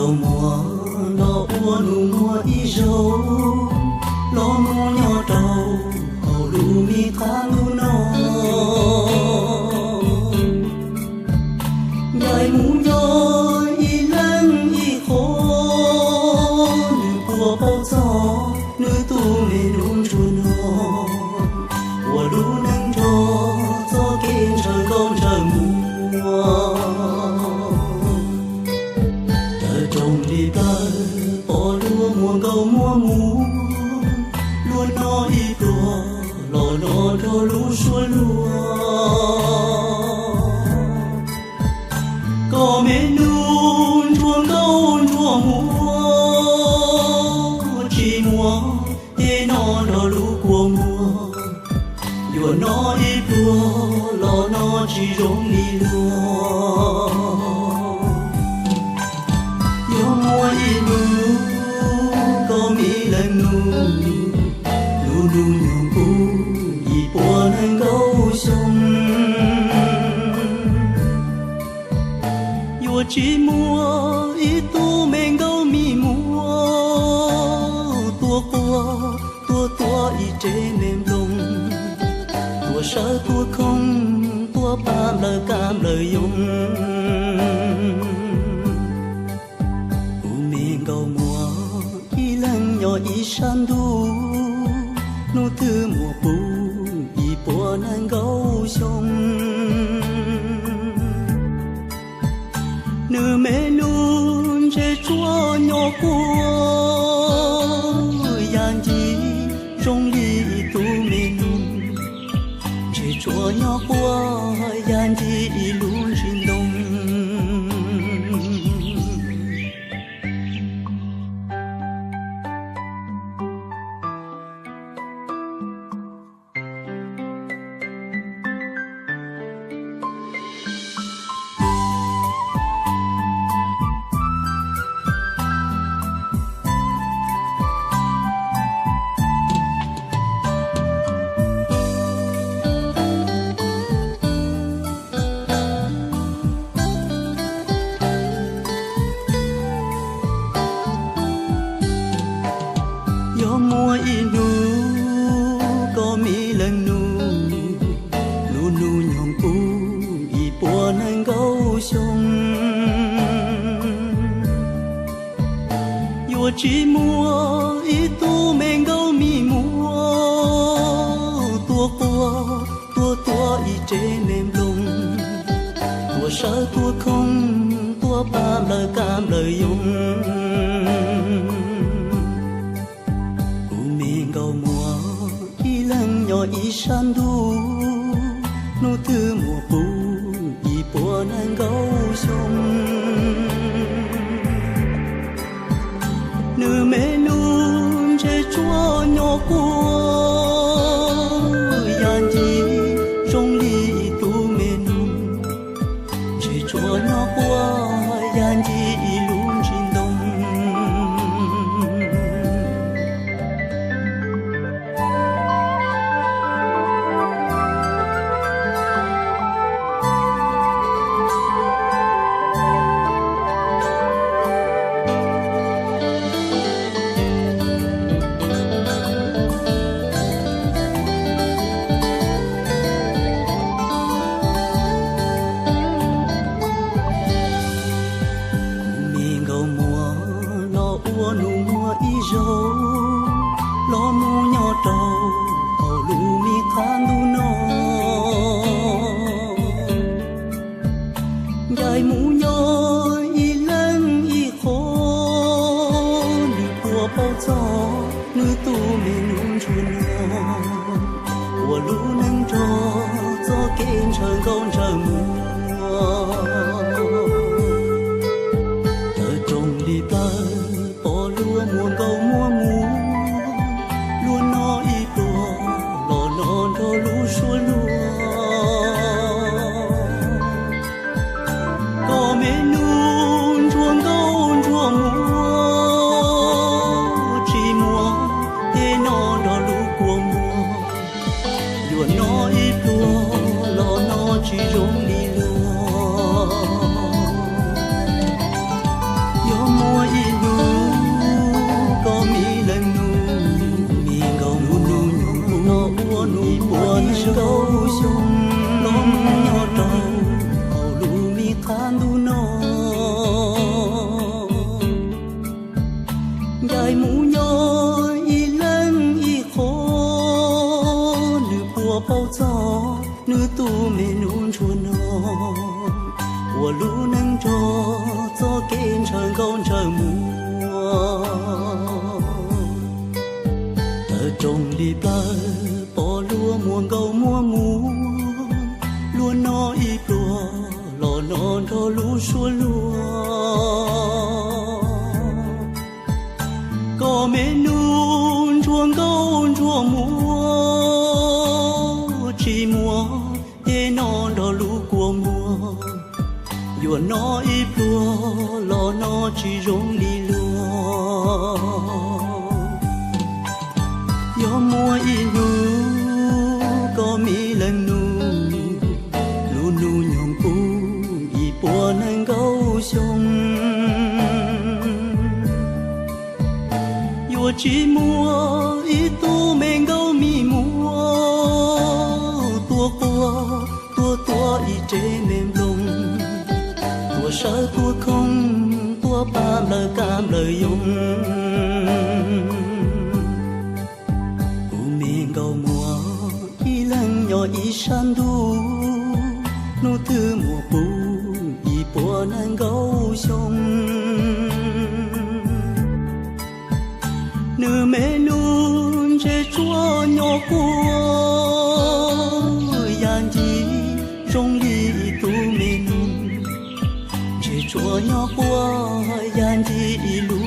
Muag los ua nus muag ib zaug, los mus nyob rau hauv lub me qab ntuj no. Ncaim mus nyob ib leeg ib qho, nws puas paub txog nws tus me nus ntsuag no, ua lub neej nrog txoj kev ntshaw nkauj ntshaw muag. Raws rooj li plawv pom luag muag nkauj muag muag, luag no ib pluag los no nrog lub suab luag. Koj me nus ntsuag nkauj ntsuag muag, tsis muaj tej no nrog lub kua muag. Yuav no ib pluag los no tsis zoo li luag. Yuav muaj ib hnub koj me leej nus, lub nus nyoog kuv ib puas nees nkaum xyoo. Yuav tsis muaj ib tug me nkauj me muag tuaj quaj tuaj tuav ib rev me nplooj, tuaj sawv tuaj khoov tuaj pab nplawm kab nplawm yoog. Kuv me nkauj muag ib leeg nyob ib sab ntuj, hnub twg muaj puv ib puas nees nkaum xyoo. Nws me nus ntshe tsuas nyob quaj yam ncig zoo li ib tug me nus, ntshe tsuas nyob quaj yam ncig ib lub ntsis ntoo. Yog muaj ib hnub koj me leej nus, lub nus nyoog kuv ib puas nees nkaum xyoo. Yuav tsis muaj ib tug me nkauj me muag tuaj quaj tuaj tuav ib rev me nplooj, tuaj sawv tuaj khoov tuaj pab nplawm kab nplawm yoog. Kuv me nkauj muag ib leeg nyob ib sab ntuj, hnub twg muaj puv ib puas nees nkaum xyoo. Nws me nus ntshe tsuas nyob quaj yam ncig zoo li ib tug me nus, ntshe tsuas nyob quaj yam ncig ib lub ntsis ntoo. Kuv me nkauj muag los ua nus muag ib zaug, los mus nyob rau hauv lub me qab ntuj no. Ncaim mus nyob ib leeg ib qho, nws puas paub txog nws tus me nus ntsuag no, ua lub neej nrog txoj kev ntshaw nkauj ntshaw muag. Raws rooj li plawv pom luag muag nkauj muag muag, luag no ib pluag los no nrog lub suab luag. Koj me nus ntsuag nkauj ntsuag muag, tsis muaj tej no nrog lub kua muag. Yuav no ib pluag los no tsis zoo li Ua lub neej nrog txoj kev ntshaw nkauj ntshaw muam, tawm rooj li plawv pom luag muag nkauj muag muam, luag noj ib pluag los noj nrog lub suab luag. Koj me nus ntsuag nkauj ntsuag muam, tsis muaj ces noj nrog lub kua muag, yuav noj ib pluag los noj tsis zoo li luag. Yog muaj ib hnub koj me leej nus, lub hnub nyoog puv ib puas nees nkaum xyoo, yuav tsis muaj ib tug me nkauj me muam tuaj quaj tuaj tuav ib rev me nplooj, tuaj sawv tuaj khoov tuaj pab nplawm kab nplawm yoog. Kuv me nkauj muam ib leeg nyob ib sab ntuj, hnub twg muaj puv ib puas nees nkaum xyoo. Nws me nus ntsej tsuag nyob quaj yam ncig zoo li ib tug me nus, ntsej tsuag nyob quaj yam ncig ib lub